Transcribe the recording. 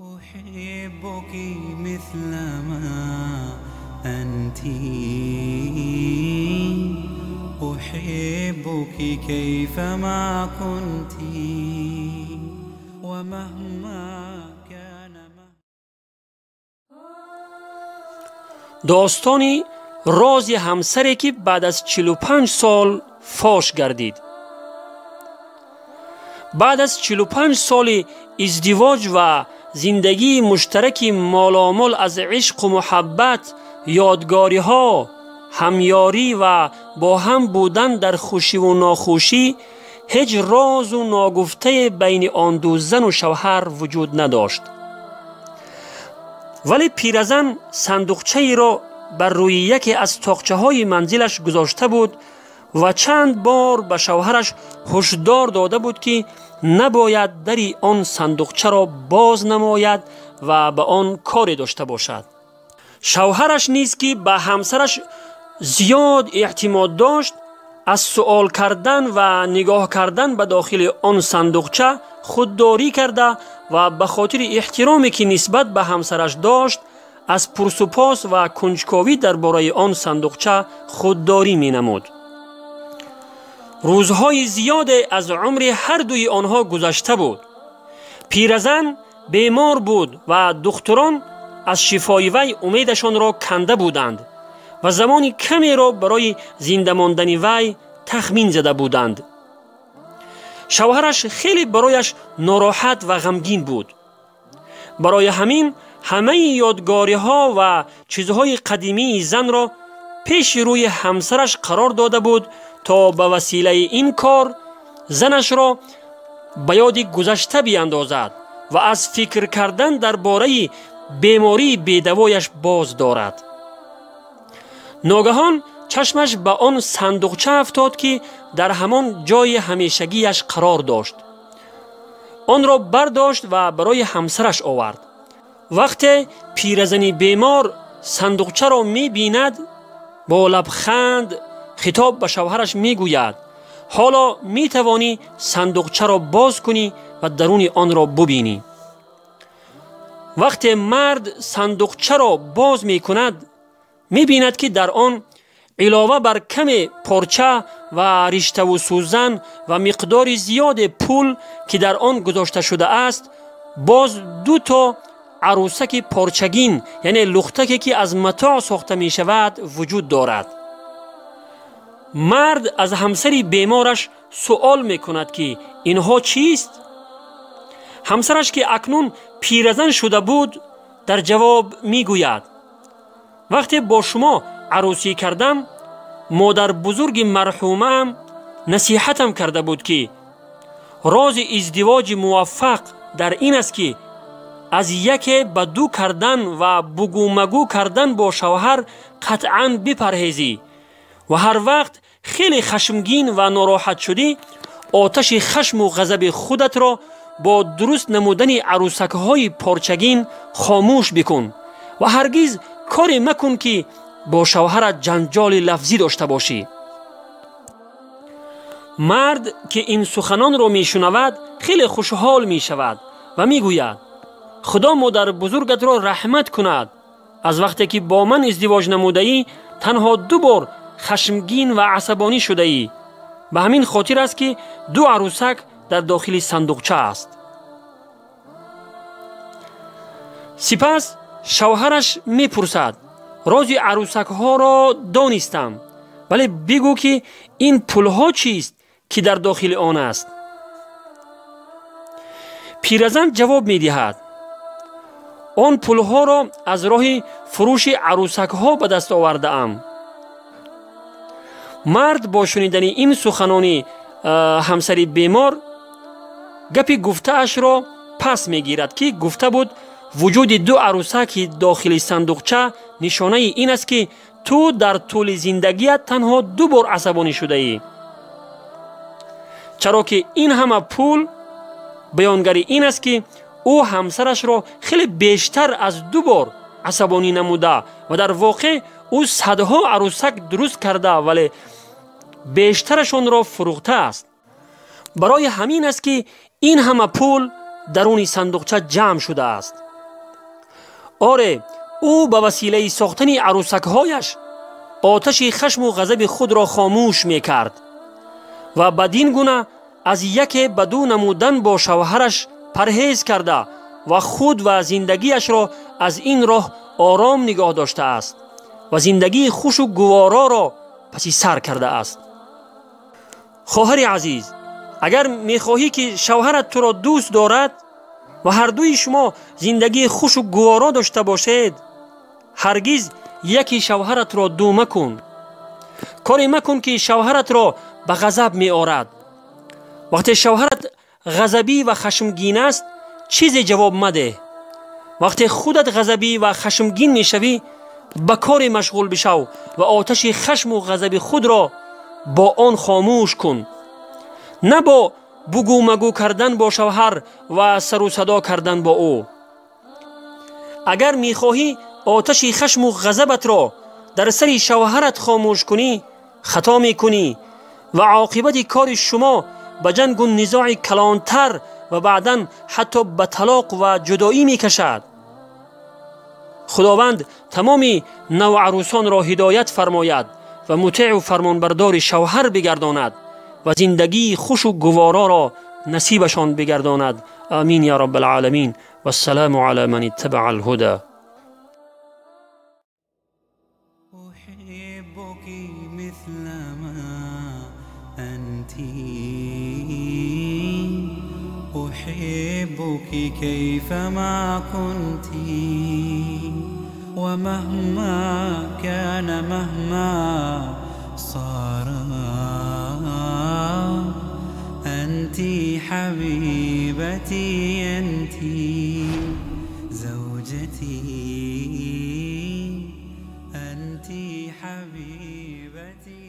أحبك مثل ما أنت، أحبك كيفما كنت، ومهما كان. Достони рози ҳамсаре, ки баъд аз 45 сол фош гардид. Баъд аз 45 соли издивоҷ ва зиндагии муштараки моломол аз ишқу муҳаббат, ёдгориҳо, ҳамёрӣ ва бо ҳам будан дар хушиву нохушӣ, ҳеҷ розу ногуфтае байни он ду зану шавҳар вуҷуд надошт. Вале пиразан сандуқчаеро бар рӯи яке аз тоқчаҳои манзилаш гузошта буд ва чанд бор ба шавҳараш ҳушдор дода буд, ки набояд дари он сандуқчаро боз намояд ва ба он коре дошта бошад. Шавҳараш низ, ки ба ҳамсараш зиёд эътимод дошт, аз суол кардан ва нигоҳ кардан ба дохили он сандуқча худдорӣ карда ва ба хотири эҳтироме, ки нисбат ба ҳамсараш дошт, аз пурсупос ва кунҷковӣ дар бораи он сандуқча худдорӣ менамуд. Рӯзҳои зиёде аз умри ҳар дуи онҳо гузашта буд. Пиразан бемор буд ва духтурон аз шифои вай умедашонро канда буданд ва замони камеро барои зинда мондани вай тахмин зада буданд. Шавҳараш хеле барояш нороҳат ва ғамгин буд. Барои ҳамин ҳамаи ёдгориҳо ва чизҳои қадимии занро пеши рӯи ҳамсараш қарор дода буд, то ба василаи ин кор занашро ба ёди гузашта биандозад ва аз фикр кардан дар бораи бемории бедавояш боз дорад. Ногаҳон чашмаш ба он сандуқча афтод, ки дар ҳамон ҷои ҳамешагиаш қарор дошт. Онро бардошт ва барои ҳамсараш овард. Вақте пиразани бемор сандуқчаро мебинад, бо лабханд хитоб ба шавҳараш мегӯяд: ҳоло метавонӣ сандуқчаро боз кунӣ ва даруни онро бубинӣ. Вақте мард сандуқчаро боз мекунад, мебинад, ки дар он илова бар каме порча ва риштаву сӯзан ва миқдори зиёде пул, ки дар он гузошта шудааст, боз ду то арӯсаки порчагин, яъне лухтаке, ки аз матоъ сохта мешавад, вуҷуд дорад. Мард аз ҳамсари бемораш суол мекунад, ки инҳо чист? Ҳамсараш, ки акнун пиразан шуда буд, дар ҷавоб мегӯяд: вақте бо шумо арӯсӣ кардам, модарбузурги марҳумаам насиҳатам карда буд, ки рози издивоҷи муваффақ дар ин аст, ки аз яке ба ду кардан ва бугӯмагӯ кардан бо шавҳар қатъан бипарҳезӣ ва ҳар вақт хеле хашмгин ва нороҳат шудӣ, оташи хашму ғазаби худатро бо дуруст намудани арӯсакҳои порчагин хомӯш бикун ва ҳаргиз коре макун, ки бо шавҳарат ҷанҷоли лафзӣ дошта бошӣ. Мард, ки ин суханонро мешунавад, хеле хушҳол мешавад ва мегӯяд: худо модарбузургатро раҳмат кунад. Аз вақте ки бо ман издивоҷ намудаӣ, танҳо ду бор хашмгин ва асабонӣ шудаӣ. Ба ҳамин хотир аст, ки ду арӯсак дар дохили сандуқча аст. Сипас шавҳараш мепурсад: рози арӯсакҳоро донистам, вале бигӯ, ки ин пулҳо чист, ки дар дохили он аст? Пиразан ҷавоб медиҳад: он пулҳоро аз роҳи фурӯши арӯсакҳо ба даст овардаам. Мард бо шунидани ин суханони ҳамсари бемор гапи гуфтаашро пас мегирад, ки гуфта буд вуҷуди ду арӯсаки дохили сандуқча нишонаи ин аст, ки ту дар тӯли зиндагият танҳо ду бор асабонӣ шудаӣ, чаро ки ин ҳама пул баёнгари ин аст, ки ӯ ҳамсарашро хеле бештар аз ду бор асабонӣ намуда ва дар воқеъ ӯ садҳо арӯсак дуруст карда, вале бештарашонро фурӯхтааст. Барои ҳамин аст, ки ин ҳама пул даруни сандуқча ҷамъ шудааст. Оре, ӯ ба василаи сохтани арӯсакҳояш оташи хашму ғазаби худро хомӯш мекард ва бадин гуна аз яке ба ду намудан бо шавҳараш парҳез карда ва худ ва зиндагиашро аз ин роҳ ором нигоҳ доштааст ва зиндагии хушу гувороро паси сар кардааст. Хоҳари азиз, агар мехоҳӣ ки шавҳарат туро дӯст дорад ва ҳардуи шумо зиндагии хушу гуворо дошта бошед, ҳаргиз яки шавҳаратро ду макун. Коре макун ки шавҳаратро ба ғазаб меорад. Вақте шавҳарат ғазабӣ ва хашмгин аст, чизе ҷавоб мадеҳ. Вақте худат ғазабӣ ва хашмгин мешавӣ, ба коре машғул бишав ва оташи хашму ғазаби худро бо он хомӯш кун, на бо бугӯмагӯ кардан бо шавҳар ва сару садо кардан бо ӯ. Агар мехоҳӣ оташи хашму ғазабатро дар сари шавҳарат хомӯш кунӣ, хато мекунӣ ва оқибати кори шумо ба ҷангу низои калонтар ва баъдан ҳатто ба талоқ ва ҷудоӣ мекашад. Худованд тамоми навъарӯсонро ҳидоят фармояд ва мутеъу фармонбардори шавҳар бигардонад ва зиндагии хушу гувороро насибашон бигардонад. Амин я раббалъоламин. Вассаламу ала ман иттабаа алҳуда. أحبك مثل ما أنت، أحبك كيفما كنت، ومهما كان مهما صار، أنت حبيبتي، أنت زوجتي، أنت حبيبتي.